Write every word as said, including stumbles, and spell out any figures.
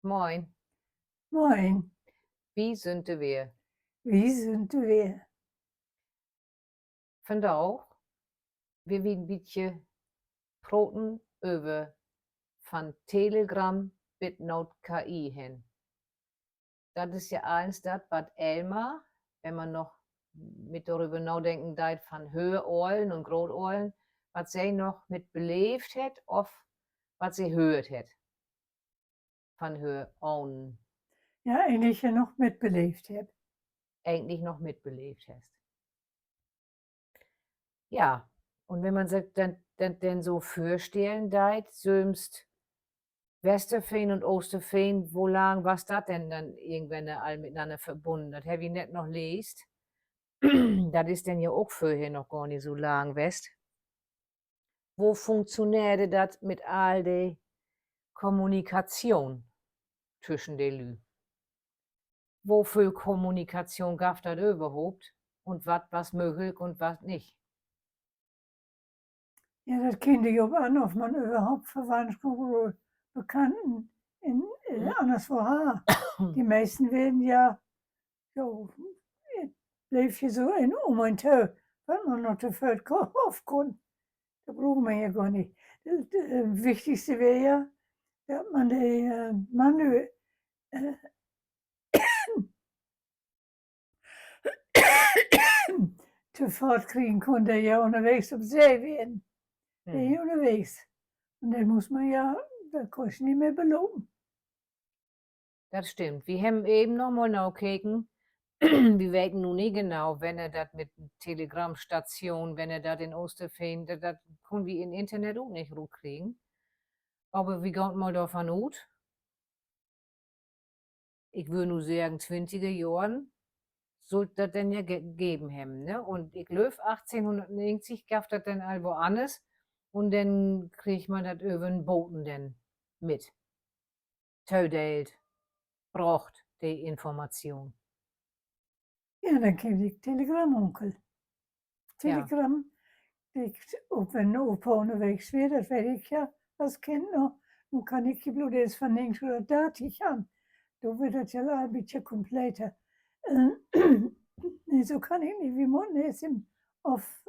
Moin. Moin. Wi sünd d'r weer. Wi sünd d'r weer. Vandaag will wi en bietje proten över van Telegramm bit na K I hen. Dat is ja allens dat, wat Elma, wenn man noch mit doröver nadenken deit, van hör Ollen un Grootoollen, wat se noch mit beleevt hett of wat se höört hett van hör Ollen. Ja, egentlich ja noch mit beleevt hett. Egentlich noch mit beleevt hest. Ja, un wenn man sik denn, denn, denn so vörstellen deit, sülvst Westerfehn un Oosterfehn, wo lang was dat denn, denn irgendwenn al mitenanner verbunnen? Dat hebbt wi nett noch leest. Dat is denn ja ok vörher noch gor nich so lang west. Wo funktioneerde dat mit all de Kommunikation tüschen de Lüüd? Wo vööl Kommunikation gaff dat överhaupt? Un wat was mööglik un wat nich? Ja, dat keem jo op an, of man överhaupt Verwandtschop oder Bekannten in, äh, annerswo harr. De meesten weren ja, jo, äh, bleev je so in um un to, wat man noch to fööt ko-, of kunn. Dat bruuk man ja gor nich. Dat, äh, Wichtigste weer ja, dat man de, äh, Mann, äh, to faat kriegen kunn, de ja ünnerwegens op See weren. De ünnerwegens. Un de muss man ja, dat kunn ik nich mehr belopen. Dat stimmt. Wi hebben even noch mal nakeken. Wi weten nu nich genau, wenn he dat mit Telegrammstation, wenn he dat in Oosterfehn, dat, dat kunnen wi in Internet ok nich rutkriegen. Aver wi gaht mal dorvan ut, ik wöör nu seggen, twintiger Johren, sull dat denn ja ge-, geven hebben, ne? Un ik glööv, achtteihnhunnertnegentig gaff dat denn al woanners. Un denn kreeg man dat över 'n Boten denn mit. Todeelt, brocht, de Information. Ja, denn keem de Telegrammwinkel. Telegramm, ik, ok wenn Opa ünnerwegens weer, dat weet ik ja as Kind noch, nu kann ik je bloot eerst van negentig oder dartig an. Do weer dat ja al en bietje kompleter. Nee, so kann ik nich. Wi mutten eerst in, of